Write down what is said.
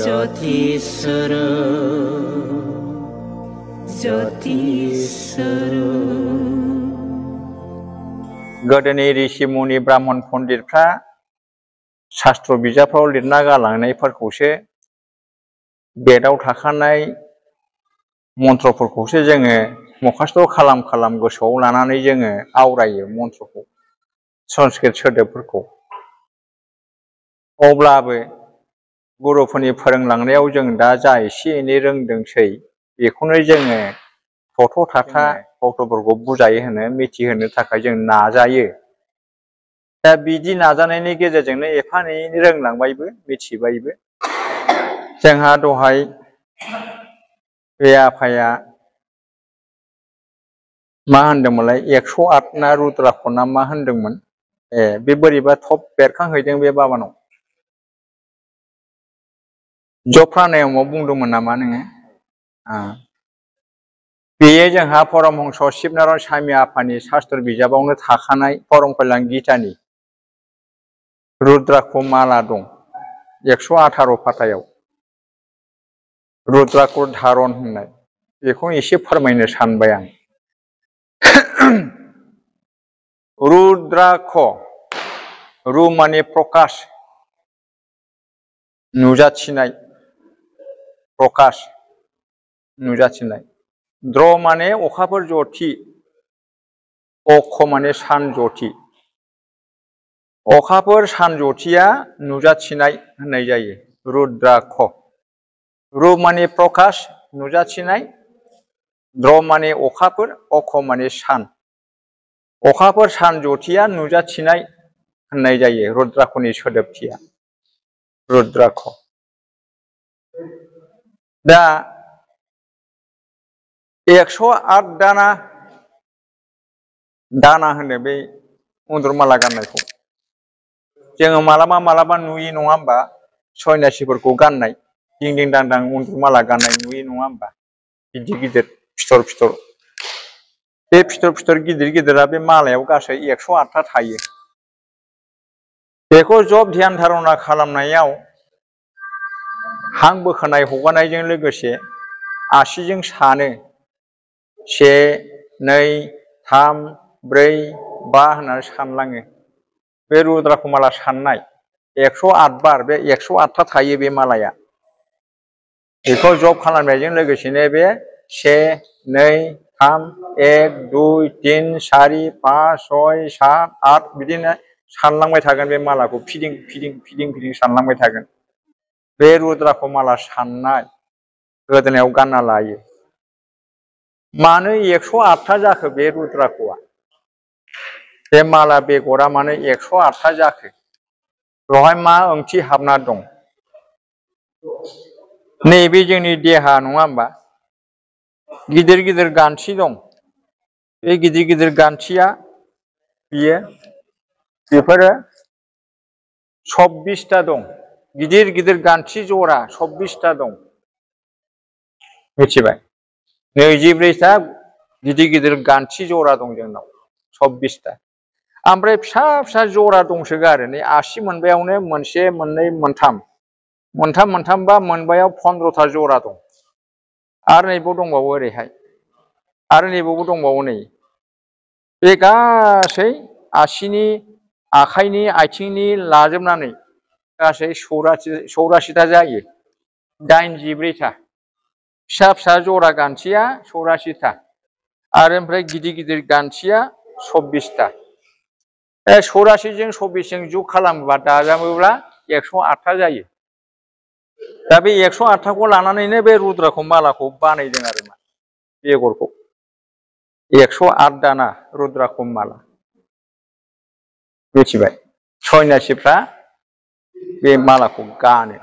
ज्योतिस्वर ज्योतिस्वर गोदोनि ऋषि मुनि ब्राह्मण पण्डितफ्रा शास्त्र बिजाबफ्राव लिरना गालांनायफोरखौसो बेदाव थाखानाय मन्त्रफोरखौसो जोङो मखास्थ' खालाम खालाम गोसोआव लानानै जोङो आवरायो मन्त्रखौ संस्कृत सोदोबफोरखौ। अब्लाबो गुरुफोरनि फोरोंलांनायाव जों दा जा एसे एनै रोंदोंसै बेखौनो जोङो थथ' थाथा गथ'फोरखौ बुजायहोनो मिथिहोनो थाखाय जों नाजायो। दा बिदि नाजानायनि गेजेरजोंनो एफा एनै रोंलांबायबो मिथिबायबो। जोंहा दहाय बे आफाया मा होनदोंमोनलाय 108 ना रुद्राक्ष ना मा होनदोंमोन? बे बोरैबा थब बेरखांहैदों बे बाबानाव। जप्रानायामाव बुंदोंमोन नामा नोङो? बेयो जोंहा परमहंस शिबनारायण स्वामी आफानि शास्त्र बिजाबावनो थाखानाय परम कल्याण गीतानि रुद्राक्ष माला दं 118 पातायाव रुद्राक्ष धारन होननाय। बेखौ एसे फोरमायनो सानबाय आं। रुद्राक्ष रु माने प्रकाश नुजाथिनाय, प्रकाश नुजाथिनाय। द्र माने अखाफोर ज्योति, अक्ष माने सान ज्योति। अखाफोर सान ज्योतिया नुजाथिनाय होननाय जायो रुद्राक्ष। रु माने प्रकाश नुजाथिनाय, द्र माने अखाफोर, अक्ष माने सान। अखाफोर सान ज्योतिया नुजाथिनाय होननाय जायो रुद्राक्षनि सोदोबथिया रुद्राक्ष। दा 108 दाना होनो बे उन्दुरमाला गाननायखौ। जोङो मालाबा मालाबा नुयो नङा होमबा? सन्यासिफोरखौ गाननाय दिं दिं दां दां उन्दुरमाला गाननाय नुयो नङा होमबा? गिदिर गिदिर फिथर फिथर। बे फिथर फिथर गिदिर गिदिरा बे मालायाव गासै 108 थायो। बेखौ जप ध्यान धारणा खालामनायाव हां बोखोनाय हगारनायजों लोगोसे आसिजों सानो 1, 2, 3, 4, 5 होननानै सानलाङो। बे रुद्राक्ष माला साननाय 108 बार बे 108 थायो बे मालाया। बेखौ जप खालामनायजों लोगोसेनो बे 1, 2, 3, 1, 2, 3, 4, 5, 6, 7, 8 बिदिनो सानलांबाय थागोन बे मालाखौ फिदिं फिदिं फिदिं फिदिं सानलांबाय थागोन। बे रुद्राक्ष माला साननाय गोदोनायाव गानना लायो। मानो 108 जाखो बे रुद्राक्षआ? बे माला बेगरा मानो 108 जाखो? बेवहाय मा ओंथि हाबना दं? नैबे जोंनि देहा नङा होमबा? गिदिर गिदिर गान्थि दं। बे गिदिर गिदिर गान्थिया बेफोरो 24टा दं। गिदिर गिदिर गान्थि जरा 24टा दं। मिथिबाय? 24टा गिदिर गिदिर गान्थि जरा दं जोंनाव 24टा। ओमफ्राय फिसा फिसा जरा दंसोगारो नै आसि मोनबायावनो 1, 2, 3, मोनथाम बा मोनबायाव 15टा जरा दं। आरो नैबाव दंबावो ओरैहाय। आरो नैबावबो दंबावो नै। बे गासै आसिनि, आखाइनि, आथिंनि लाजोबनानै गासै 84टा जायो। 84टा। फिसा फिसा जरा गान्थिया 84टा। आरो ओमफ्राय गिदिर गिदिर गान्थिया 24टा। 84 जों 24 जों ज' खालामोबा दाजाबोब्ला 108 जायो। दा बे 108खौ लानानैनो बे रुद्राक्ष मालाखौ बानायदों आरो मा बेगरखौ 108 दाना रुद्राक्ष माला। मिथिबाय? सन्यासिफ्रा बे मालाखौ गानो।